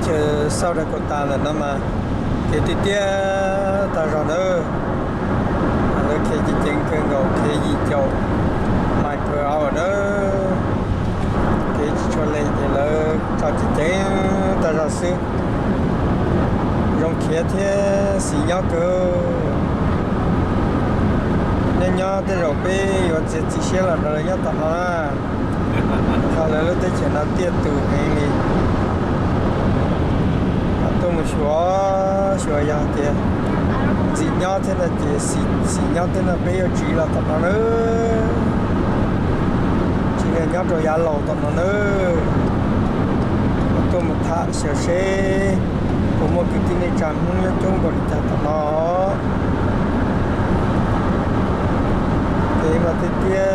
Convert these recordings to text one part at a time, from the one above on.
Chaw South Dakota ntawm no mas kev tiaj tiaj tag zog nawb. Lawv khiav ceev ceev kawg nkaus, khiav yim caum mais per hour nawb. Kev tsis tshua lem ces lawv tso ceev ceev tag zog xwb. Zoo khiav thiab xis nyob kawg. Nyob nyob tej zaum peb yuav txiav txim siab los nrog lawv nyob tom no na. Qhov lawv lub teb chaws no tiaj tus heev li. Tuaj mus xyuas, xyuas yog tias ntxim nyob thiab no ces xis nyob thiab no peb yuav tsiv los tom no nawb. Tsis yog nyob rau yav laus tom no nawb. Tuaj mus tham xyuas seb puas muaj kwv tij neej tsa Hmoob nyob coob npaum li cas tom no. Kev mas tiaj tiaj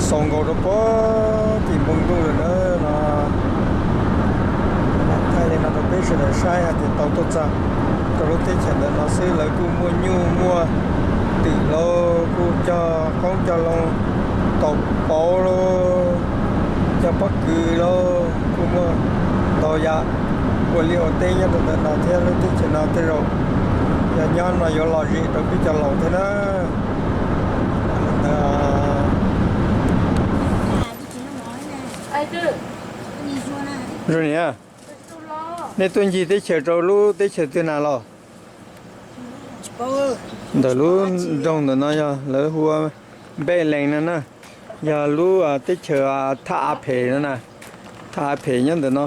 xaus nkaus rau puag tim npoo ntuj lawm na no. Thaij li no rau peb sawv daws saib hais tias tau tuaj txog rau lub teb chaws ntawm no xwb lawv kuj muaj nyuj muaj twm lauj, kuj cog qoob cog loo, tau pauv lauj, cog pob kws lauj, kuj muaj ntau yam ua liaj ua teb nyob rau ntawm no thiab. Lub teb chaws no tej zaum yog nyob no yuav lom zem rau peb cov laus thiab na. Zoo niam, nej tuaj ncig teb chaws rau lub teb chaws twg na los? Ntawm lub nroog ntawm no yog lawv hu ua Npej Lees no na, yog lub teb chaws Thaj A Phem no na. Thaj A Phem nyob ntawm no,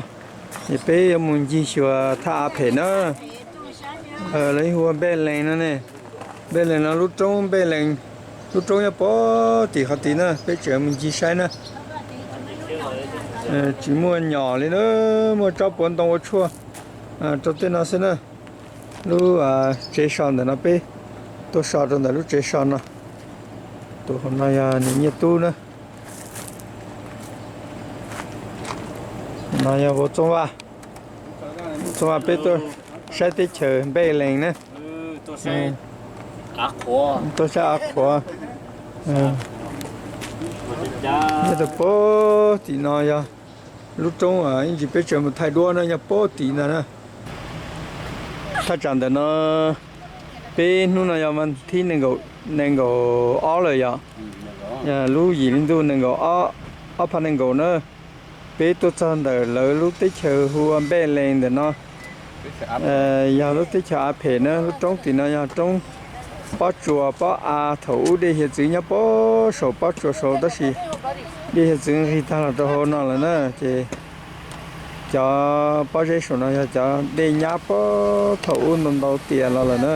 es peb yuav mus ncig xyuas Thaj A Phem na. Lawv hu ua Npej Lees no ne. Npej Lees no lub roob Npej Lees, lub roob nyob puag tim qhov tid na, peb tseem mus ncig saib na. Tsis muaj nyom li na, muaj tsob puav ntoo ua tshuaj rau tej no xwb na. Lub tsev so ntawm no peb tuaj so rau ntawm lub tsev so no. Tus hauv no yog niam Nyiaj Tub na. No yog vauv Txooj Vaj. Txooj Vaj peb tuaj saib teb chaws Npej Lees na. Tuaj saib av qhuav. Nyob rau puag tim no yog lub roob ib ntsis peb tseem mus thaij duab na, nyob puag tim ntag na. Thaj tsam ntawm no peb hnub no yog vas thib nees nkaum ob lawm yom. Lub yim hli ntuj nees nkaum ob, ob phav nees nkaum na. Peb tuaj txog ntawm lawv lub teb chaws hu ua Npej Lees ntawm no. Yog lub teb chaws Av Phem na, lub roob tim no yog roob Pob Tsuas Pob Av, thaum ub dej hiav txwv nyob puag saum Pob Tsuas saud tab sis dej hiav txwv nqig tag los rau hauv no lawm na ces cov pob zeb saum no yog cov dej nyab puag thaum ub ntau ntau tiam los lawm na.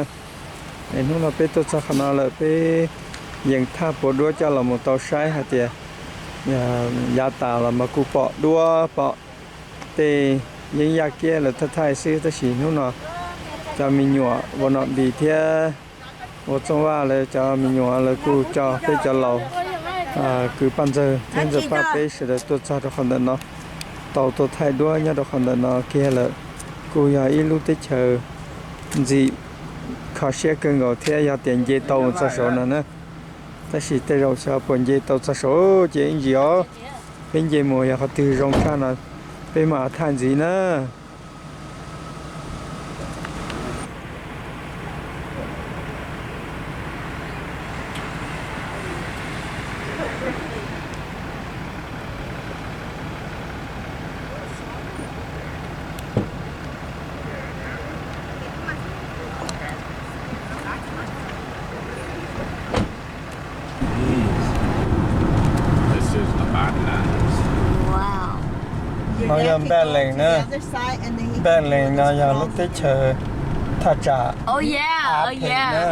Es hnub no peb tuaj txog qhov no lawm peb yees thaj puas duab coj los mus tau saib hais tias yav tas los mas kuj pom duab pom tej yeeb yaj kiab lawv thaij thaij xwb tab sis hnub no cov me nyuam Vaj Nom Dis thiab Vaj Txooj Vaj lawv cov me nyuam lawv kuj coj peb cov laus kwv Paj Ntxawg thiab Ntxawg Paj peb sawv daws tuaj txog rau qhov ntawm no, tau tuaj thaij duab nyob rau qhov ntawm no kiag lawm. Kuj yog ib lub teb chaws ntxim kho siab kawg nkaus thiab yog tias nce tau mus txog saud no na. Tab sis tej zaum xyov puas nce tau txog saud ces ib ntsis os, peb nce mus yog qhov twg zoo tshaj no peb mam thaij ntxiv na. No yog Npaj Lees na. Npaj Lees no yog lub teb chaws thaj tsam Av Phem na.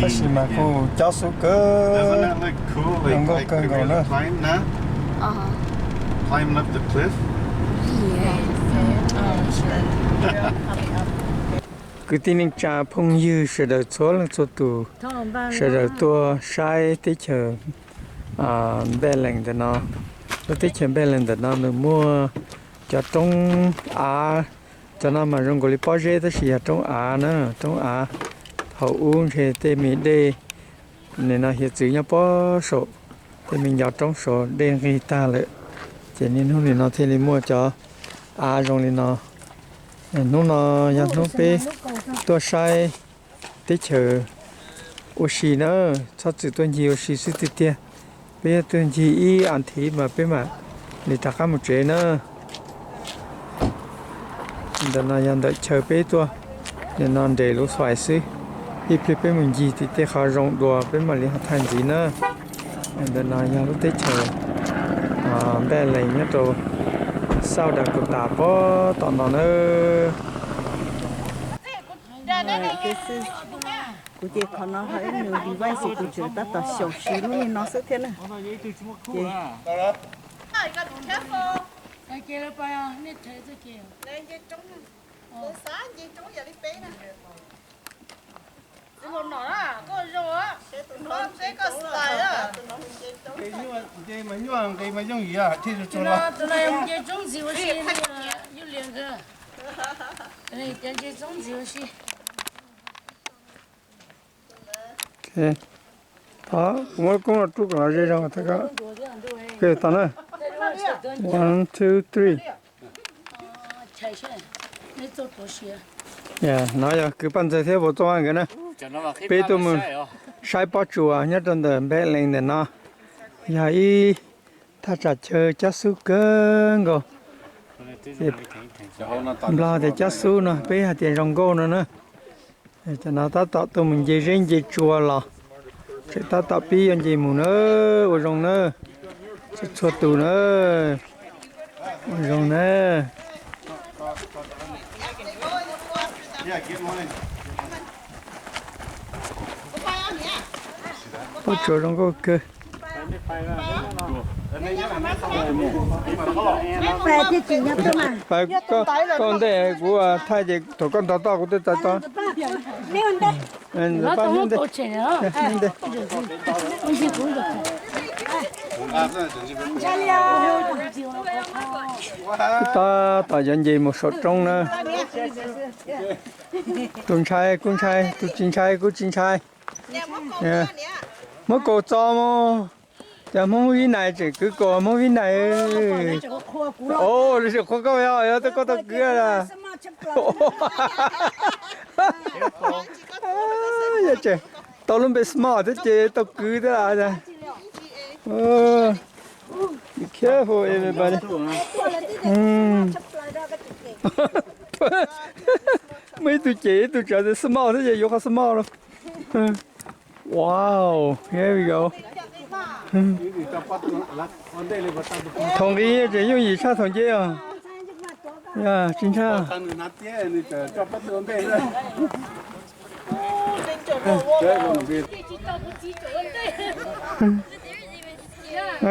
Tab sis mas kuj cob xub kawg, zoo nkauj kawg nkaus na. Kwv tij neej tsa phooj ywg sawv daws txhua leej txhua tus, sawv daws tuaj saib teb chaws Npaj Lees ntawm no. Lub teb chaws Npaj Lees ntawm no nws muaj cov roob av, cov no mas zoo nkaus li pob zeb tab sis yog roob av na, roob av. Thaum ub ntshe tej me dej nim no hiav txwv nyob puag saum, tej me ncov roob saud dej nqig tag lawm. Ces niaj hnub nim no thiaj li muaj cov av zoo li no. Hnub no yog hnub peb tuaj saib teb chaws ua si na, txhob txwm tuaj ncig ua si xwb tiag tiag. Peb yuav tuaj ncig ib as thiv mas peb mam li rov qab mus tsev na. Ntawm no yog ntawm chaw peb tuaj, nim no nres lub xuais xwb. Ib pliag peb mus ncig tim tej qhov zoo dua peb mam li ho thaij ntxiv na. Ntawm no yog lub teb chaws Npaj Lees nyob rau South Dakota pem tom no na. Kuv ces qhov no ho ib nus device kuv tseem tab tom xyaum siv lub niag no xwb thiab na. Ces Thov kuv muab koob los rub kom ze zog thiab ko. Kawg tau na. One, two, three. No yog kwv Paj Ntxawg thiab Vauv Txooj Vaj nkawd na. Peb tuaj mus saib pob tsuas nyob rau ntawm Npaj Lees ntawm no. Yog ib thaj tsam chaw cab xub kawg nkaus. Nplog tias cab xub no, peb hais tias zoo nkauj no na. Cov no tab tom tuaj mus nce zeb nce tsua los, tseem tab tom pib yuav nce mus na, ua zoo na, txhua txhua tus na, ua zoo na. Pob tsuas zoo nkauj kawg. Koj ntej kuv thaij ces thaum koj nrog toj kuv twb txais tau. Tab tom yuav nce mus saum roob na. Tus ntshai kuj ntshai, tus tsis ntshai kuj tsis ntshai. Muab kaus txo mus. Cov Hmoob Vib Nais tseem kwv kaus Hmoob Vib Nais. Os, lawv tseem qhuas koj, yog yog koj tau kwv lawm. Tau lub npe small thiab ces tau kwv thiab. Be careful, everybody. Muaj ib tug cem ib tug tsav tes small thiab ces yuav qhov small lawm. Wow, here we go. Thaum nqis tseem yooj yim tshaj thaum nce os. Tsis ntshai.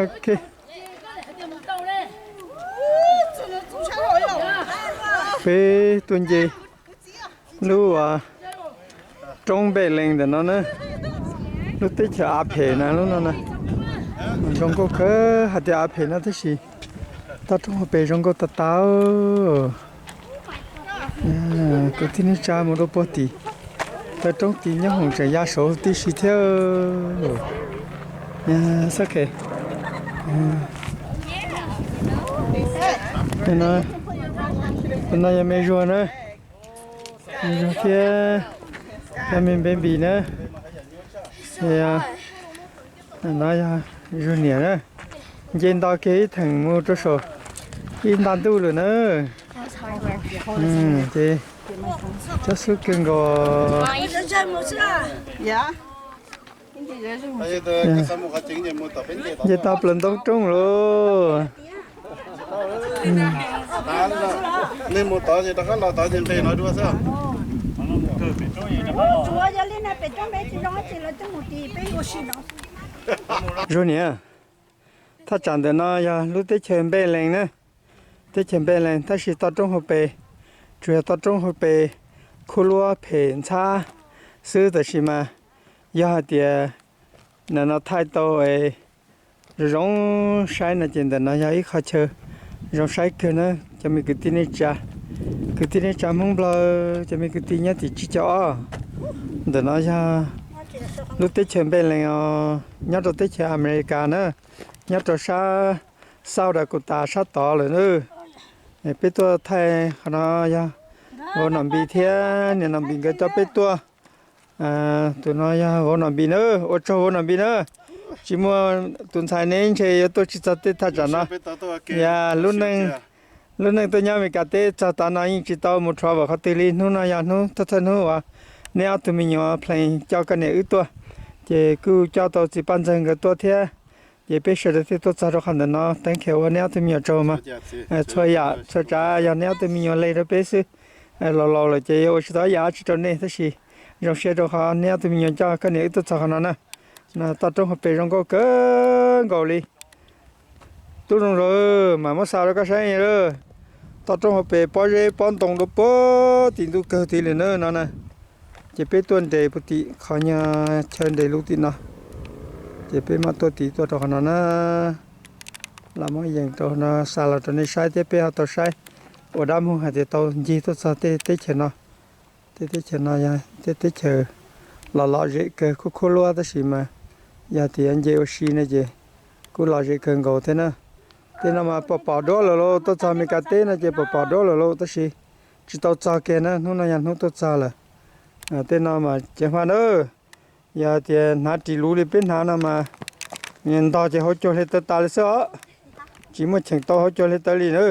Ok. Peb tuaj nce lub roob Npaj Lees ntawm no na, lub teb chaws av phem na lub no na. Zoo nkauj kawg hais tias av phem no tab sis toj roob hauv pes zoo nkauj tag tag. Kwv tij neej tsa mus rau puag tim taw roob tid nyob hoom tseem ya saud tib si thiab. Xab khe, no yog me zuag na, me zuag thiab yog me baby na. No yog zuag niam na, nce nto kiag ib theem mus rau saum ib nta ntuj lawm na. Ces cab xub kawg nkaus. Nce tau plaws ntoo roob lauj. Zuag niam, thaj tsam ntawm no yog lub teb chaws Npaj Lees na. Teb chaws Npaj Lees tab sis toj roob hauv pes, tsuas yog toj roob hauv pes khuab luab phem ntxhab xwb, tab sis mas yog hais tias ntawm no thaij tau zoo zoo saib no ces ntawm no yog ib qho chaw zoo saib kawg na. Cov me kwv tij neej tsa, kwv tij neej tsa Hmoob Nplog, cov me kwv tij nyob tim tsib caug ob, ntawm no yog lub teb chaws Npaj Lees os, nyob rau teb chaws Amelikas na, nyob rau sab Xauj rau kuv tas sab tod lawm na. Peb tuaj thaij qhov no yog vauv Nom Npis thiab niam Nom Npis nkawd coj peb tuaj. Tus no yog vauv Nom Npis na, ua tsaug vauv Nom Npis na. Tsis muaj tus ntxhais neb ntshe yuav tuaj tsis txog tej thaj tsam no. Yog lub neej tuaj nyob Amelikas teb txog tav no yeej tsis tau mus rhuav vawm qhov twg li. Hnub no yog hnub thawj thawj hnub uas neb ob tug me nyuam plees coj koj niam wb tuaj, ces kuj coj tau txiv Paj Ntxawg nkawd tuaj thiab. Ces peb sawv daws thiaj tuaj txog rau qhov ntawm no. Teev khiav ua neb ob tug me nyuam tsaug mas txhua yam txhua tsav yog neb ob tug me nyuam leg rau peb xwb. Laus laus lawm ces yuav ua tsis tau ib yam dab tsi rau nej, tab sis zoo siab rau qhov neb ob tug me nyuam coj koj niam wb tuaj txog qhov no na. No toj roob hauv pes zoo nkauj kawg nkaus li. Tub zoo zog, mam muab xa rau koj saib. Toj roob hauv pes pob zeb pob ntoo dua puag tim ntuj kawg tid li na no na. Ces peb tuaj nres puag tim qhov nyuag chaw nres lub tim no. Ces peb mam tuaj tim tuaj rau qhov no na. Los muab yees rau no xa los rau nej saib thiab peb ho tau saib ua dab moog hais tias tau ncig tuaj txog tej teb chaws no. Tej teb chaws no yog tej teb chaws los lom zem kawg khuab khuab luab tab sis mas yog tias nce ua si ne ces kuj lom zem kawg nkaus thiab na. Tej no mas pom pom duab lawm lauj, tuaj txog Amelikas teb no ces pom pom duab lawm lauj tab sis tsis tau txog kiag na, hnub no yog hnub tuaj txog lawm. Tej no mas ceev faj na, yog tias hnav ris luv li peb hnav no mas ntog ces hauv caug hle taw tas li xwb os, tsis muaj cheem tau hauv caug hle taw li na.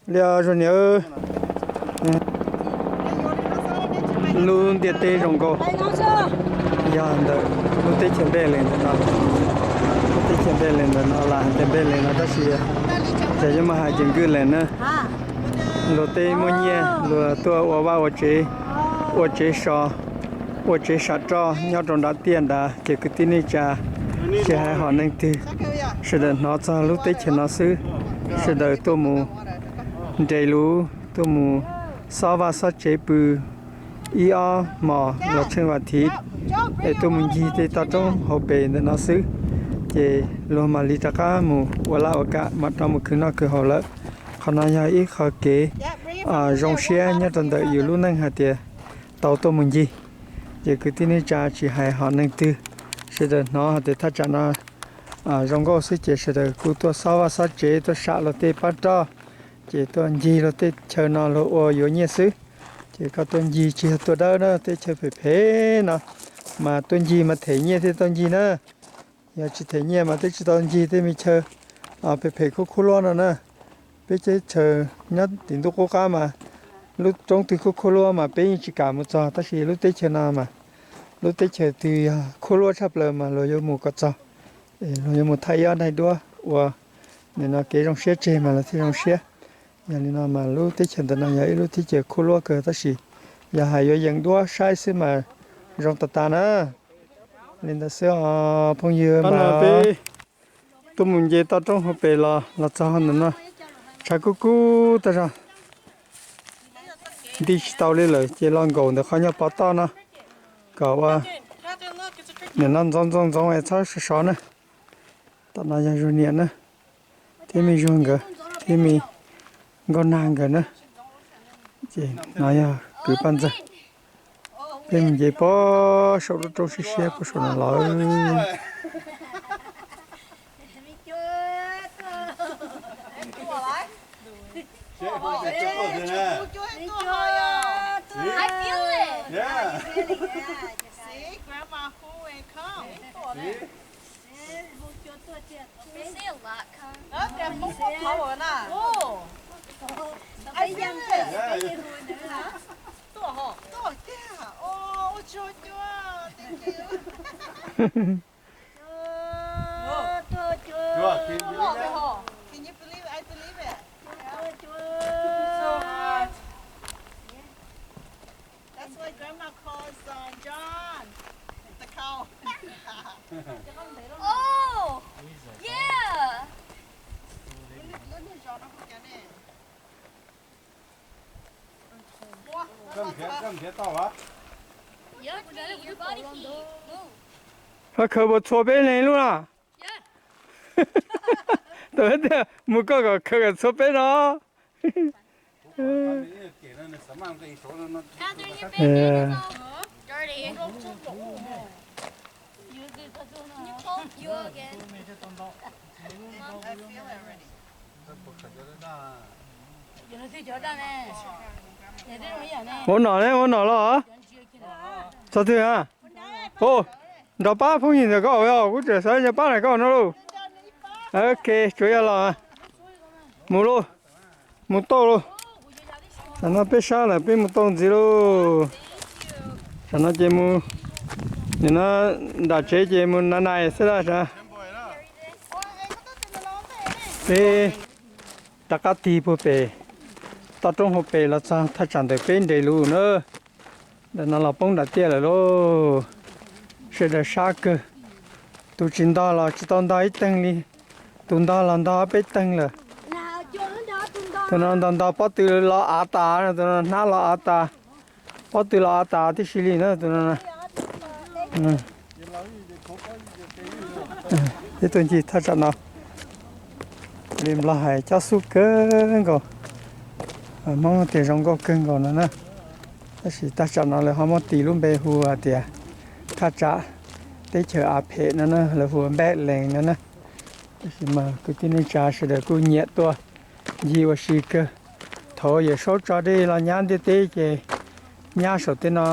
Li zug niam, lub ntiaj teb zoo nkauj. Yog ntawm lub teb chaws Npej Lees ntawm no, lub teb chaws Npej Lees ntawm no los hais tias Npej Lees no tab sis ces yuav mas hais ces Nkwj Lees na. Luag tej muaj nyiaj luag tuaj ua vaj ua tsev, ua tsev so, ua tsev sam roj nyob rau nram tiaj nrad ces kwv tij neej tsa, tsis hais hom neeg twg, sawv daws hnov txog lub teb chaws no xwb, sawv daws tuaj mus nres luv, tuaj mus xob vaj xob tsev pw ib ob hmos los tsheej vas thiv, es tuaj mus ncig tej toj roob hauv pes ntawm no xwb, ces luag mam li rov qab mus ua laj ua kam mam rov mus khwv noj khwv haus lawm. Qhov no yog ib qho kev zoo siab nyob rau ntawm yus lub neej hais tias tau tuaj mus ncig. Ces kwv tij neej tsa tsis hais hom neeg twg, sawv daws hnov hais tias thaj tsam no zoo nkauj xwb ces sawv daws kuj tuaj xob vaj xob tsev, tuaj sam luag tej pab roj, ces tuaj ncig luag tej chaw no luag ua yuav nyiaj xwb. Ces koj tuaj ncig tsis yog tuaj dawb na, tej chaw phem phem no mas tuaj ncig mas them nyiaj thiaj tau ncig na. Yog tsis them nyiaj mas twb tsis tau ncig tej me chaw phem phem khuab khuab luab no na. Peb teb chaws nyob tim ntuj qub qab mas lub roob twg khuab khuab luab mas peb yeej tsis kam mus txog, tab sis lub teb chaws no mas lub teb chaws twg yog khuab luab tshaj plaws mas luag yuav mus kom txog, luag yuav mus thaij ib ob daim duab ua nim no kev zoo siab tseg mas lawv thiaj zoo siab. Yog li no mas lub teb chaws ntawm no yog ib lub teb chaws khuab luab kawg tab sis yog hais yuav yees duab saib xwb mas zoo tas tas na. Li ntawd xwb os phooj ywg. Peb tuaj mus nce toj roob hauv pes los los txog ntawm no, tshav kub kub tag zog, nti tsis tau li lawm ces los nkaum ntawm qhov nyuag pov toj no kom ua nim no ntxoov ntxoov ntxoov es txhob sov sov na. Tom no yog Zug niam na, thiab me Zug nkawd, thiab me Nkauj Nag nkawd na. Ces no yog kwv Paj Ntxawg. Peb mus nce pog saum lub roob siab siab pog saum no los. That's why Grandma calls uh, John the cow. Oh, yeah. Lub niag zos no hu cas ne? Koj nrhiav tau a? Koj khaws puas txhua peb leeg lub no? Mus koj kom khaws kom txhua peb no. Ua nom ne, ua nom los? Txog twg a? Nrog pab phooj ywg ntawm koj os, kuv tseem xav nrog pab ntawm koj no lauj. Ok, tsuas yog los. Mus lauj, mus tau lauj. Tam no peb sab lawm peb mus tau ntxiv lauj. Tam no ces mus, nim no nram tsev ces mus na nais xwb lauj. Peb rov qab tig puag pem toj roob hauv pes los txog thaj tsam ntawm peb nres lus na. Ntawm no los poob nram tiaj lawm lauj. Sawv daws sab kawg. Tus tsis ntog los tsis tau ntog ib teeg li, tus ntog los ntog ob peb teeg lawm. Tus no ntog ntog pob tw los av tas, tus no hnab los av tas, pob tw los av tas tib si li na tus no. Peb tuaj ncig thaj tsam no li Nplog hais cob xub kawg nkaus, Hmoob tias zoo nkauj kawg nkaus no na. Tab sis thaj tsam no lawv ho muab tis lub npe hu hais tias thaj tsam teb chaws A Phem no na, lawv hu Npaj Lees no na. Tab sis mas kwv tij neej tsa sawv daws kuj nyiam tuaj ncig ua si kawg. Thaum Yawm Saub tso dej los nyab ntiaj teb ces nyab saum tej no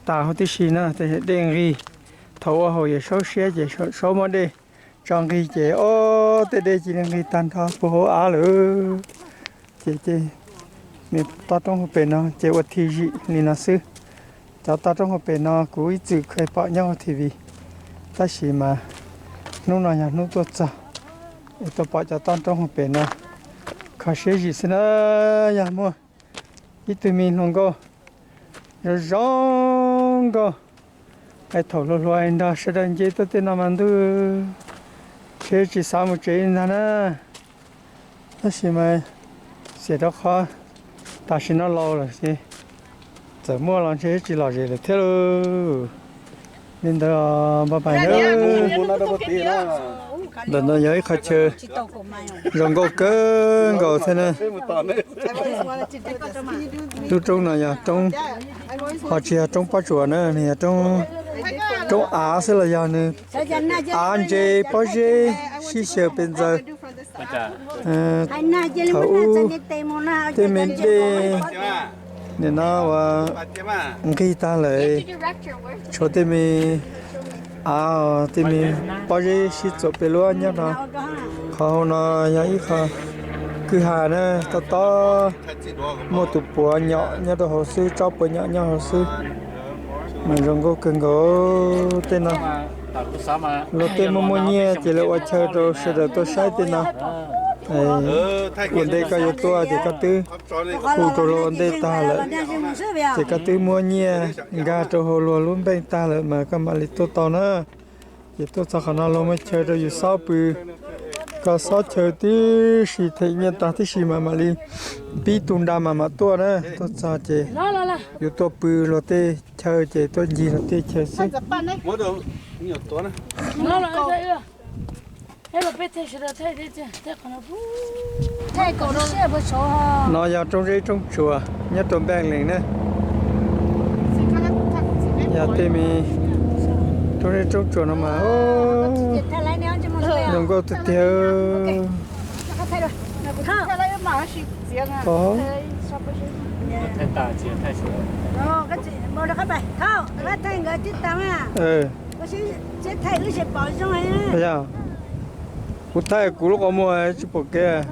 tas huv tib si na, dej nqig. Thaum ua haum Yawm Saub siab ces Saub muab dej tso nqig ces ob tej dej cia li nqig tag nrho puag hauv av lawm. Ces toj roob hauv pes no ces ua thim zim li no xwb. Cov toj roob hauv pes no kuv ib txwm kheev pom nyob hauv T V, tab sis mas hnub no yog hnub tuaj txog es tuaj pom cov toj roob hauv pes no. Kho siab zim xwb na, yog muaj ib tug me hluas nkauj zoo zoo nkauj, es thaum hluas hluas nrog sawv daws nce tuaj tej no mas ntuj, ntshe tsis xav mus tsev li ntag na. Tab sis mas xiam rau qhov tam sim no laus lawm ces txawm muaj los ntshe tsis lom zem lawm thiab lauj. Li ntawd npaj pais na. Ntawm no yog ib qhov chaw zoo nkauj kawg nkaus thiab na. Lub roob no yog roob, ho tsis yog roob pob tsuas na, nws yog roob av xwb los yog nws av ntse pob zeb sib xyaw pes ntxaws. Thaum ub tej me dej nim no uas nqig tag lawm, tshuav tej me av, tej me pob zeb sib txuam pes luab nyob no. Qhov hauv no yog ib qho kwj ha na, tob tob muaj tus puav nyom nyob rau hauv xwb, tsob puav nyom nyob hauv xwb. Mas zoo nkauj kawg nkaus tej no. Luag tej muaj muaj nyiaj ces lawv ua chaw rau sawv daws tuaj saib tej no. Ua ntej koj yuav tuaj ces koj twb hu rau luag ua ntej tag lawm, ces koj twb muab nyiaj nkag rau hauv luag lub npeej tag lawm mas koj mam li tuaj tau na. Ces tuaj txog qhov no luag muaj chaw rau yus xob pw, koj xob chaw tib si them nyiaj tag tib si mas mam li pib tu nra mas mam tuaj na. Tuaj txog ces yuav tuaj pw luag tej chaw ces tuaj ncig luag tej chaw xwb. No yog roob zeb roob tsuas nyob rau Npaj Lees na. Yog tej me roob zeb roob tsuas no mas zoo nkauj tiag tiag. Kuv thaij kuv lub qhov muag tsis pom kev.